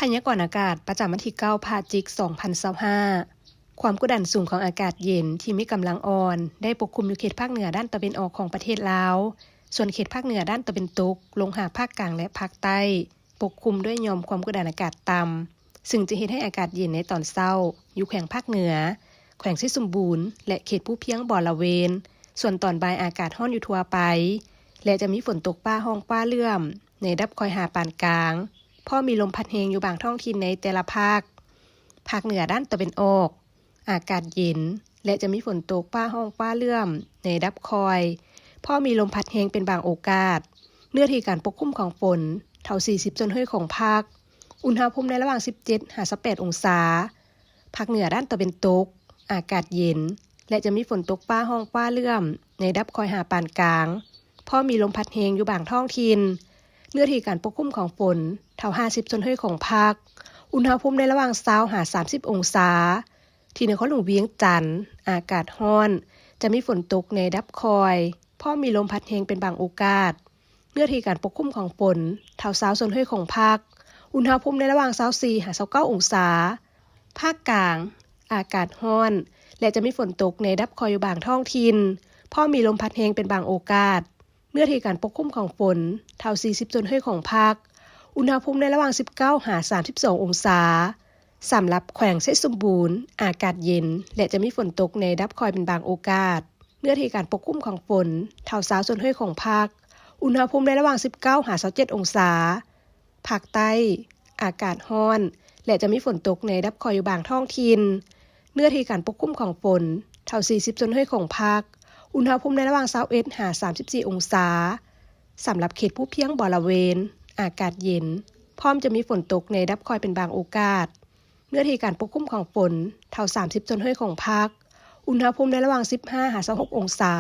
ພະຍາກອນອາກາດປະຈຳວັນທີເກົ້າ ພະຈິກ ສອງພັນຊາວຫ້າ. ຄວາມກົດດັນສູງຂອງອາກາດເຢັນທີ່ມີກຳລັງອ່ອນ ໄດ້ປົກຄຸມຢູ່ເຂດພາກເໜືອດ້ານຕາເວັນອອກຂອງປະເທດລາວ, ສ່ວນເຂດພາກເໜືອດ້ານຕາເວັນຕົກ ລົງຫາພາກກາງ ແລະ ພາກໃຕ້ ປົກຄຸມດ້ວຍຫຍ່ອມຄວາມກົດດັນອາກາດຕ່ຳ, ຊຶ່ງຈະເຮັດໃຫ້ອາກາດເຢັນໃນຕອນເຊົ້າ ຢູ່ແຂວງພາກເໜືອ, ແຂວງໄຊສົມບູນ ແລະ ເຂດພູພຽງບໍລະເວນ, ສ່ວນຕອນບ່າຍອາກາດຮ້ອນຢູ່ທົ່ວໄປ ແລະ ຈະມີຝົນຕົກຟ້າຮ້ອງຟ້າເຫຼື້ອມ ໃນລະດັບຄ່ອຍຫາປານກາງ, ພໍມີລົມພັດແຮງຢູ່ບາງທ້ອງຖິ່ນໃນແຕ່ລະພາກ. ພາກເໜືອດ້ານຕາເວັນອອກ ອາກາດເຢັນ ແລະ ຈະມີຝົນຕົກຟ້າຮ້ອງຟ້າເຫຼື້ອມ ໃນລະດັບຄ່ອຍ, ພໍມີລົມພັດແຮງເປັນບາງໂອກາດ. ເນື້ອທີ່ການປົກຄຸມຂອງຝົນ ເທົ່າ ສີ່ສິບສ່ວນຮ້ອຍຂອງພາກ. ອຸນຫະພູມໃນລະຫວ່າງ ສິບເຈັດ ຫາ ຊາວແປດ ອົງສາ. ພາກເໜືອດ້ານຕາເວັນຕົກ ອາກາດເຢັນ ແລະ ຈະມີຝົນຕົກຟ້າຮ້ອງຟ້າເຫຼື້ອມ ໃນລະດັບຄ່ອຍຫາປານກາງ, ພໍມີລົມພັດແຮງຢູ່ບາງທ້ອງຖິ່ນ. ເນື້ອທີ່ການປົກຄຸມຂອງຝົນ ເທົ່າ ຫ້າສິບສ່ວນຮ້ອຍຂອງພາກ. ອຸນຫະພູມໃນລະຫວ່າງ ຊາວ ຫາ ສາມສິບ ອົງສາ. ທີ່ນະຄອນຫຼວງວຽງຈັນ ອາກາດຮ້ອນ, ຈະມີຝົນຕົກໃນລະດັບຄ່ອຍ, ພໍມີລົມພັດແຮງເປັນບາງໂອກາດ. ເນື້ອທີ່ການປົກຄຸມຂອງຝົນ ເທົ່າ ຊາວສ່ວນຮ້ອຍຂອງພາກ. ອຸນຫະພູມໃນລະຫວ່າງ ຊາວສີ່ ຫາ ຊາວເກົ້າ ອົງສາ. ພາກກາງ ອາກາດຮ້ອນ ແລະ ຈະມີຝົນຕົກໃນລະດັບຄ່ອຍຢູ່ບາງທ້ອງຖິ່ນ, ພໍມີລົມພັດແຮງເປັນບາງໂອກາດ. ເນື້ອທີ່ການປົກຄຸມຂອງຝົນ ເທົ່າ ສີ່ສິບສ່ວນຮ້ອຍຂອງພາກ. ອຸນຫະພູມໃນລະຫວ່າງ ສິບເກົ້າ ຫາ ສາມສິບສອງ ອົງສາ. ສຳລັບແຂວງໄຊສົມບູນ ອາກາດເຢັນ ແລະ ຈະມີຝົນຕົກໃນລະດັບຄ່ອຍເປັນບາງໂອກາດ. ເນື້ອທີ່ການປົກຄຸມຂອງຝົນ ເທົ່າ ຊາວສ່ວນຮ້ອຍຂອງພາກ. ອຸນຫະພູມໃນລະຫວ່າງ ສິບເກົ້າ ຫາ ຊາວເຈັດ ອົງສາ. ພາກໃຕ້ ອາກາດຮ້ອນ ແລະ ຈະມີຝົນຕົກໃນລະດັບຄ່ອຍຢູ່ບາງທ້ອງຖິ່ນ. ເນື້ອທີ່ການປົກຄຸມຂອງຝົນ ເທົ່າ ສີ່ສິບສ່ວນຮ້ອຍຂອງພາກ. ອຸນຫະພູມໃນລະຫວ່າງ ຊາວເອັດ ຫາ ສາມສິບສີ່ ອົງສາ. ສຳລັບເຂດພູພຽງບໍລະເວນ ອາກາດເຢັນ, ພ້ອມຈະມີຝົນຕົກໃນລະດັບຄ່ອຍເປັນບາງໂອກາດ. ເນື້ອທີ່ການປົກຄຸມຂອງຝົນ ເທົ່າ ສາມສິບສ່ວນຮ້ອຍຂອງພາກ. ອຸນຫະພູມໃນລະຫວ່າງ ສິບຫ້າ ຫາ ຊາວຫົກ ອົງສາ.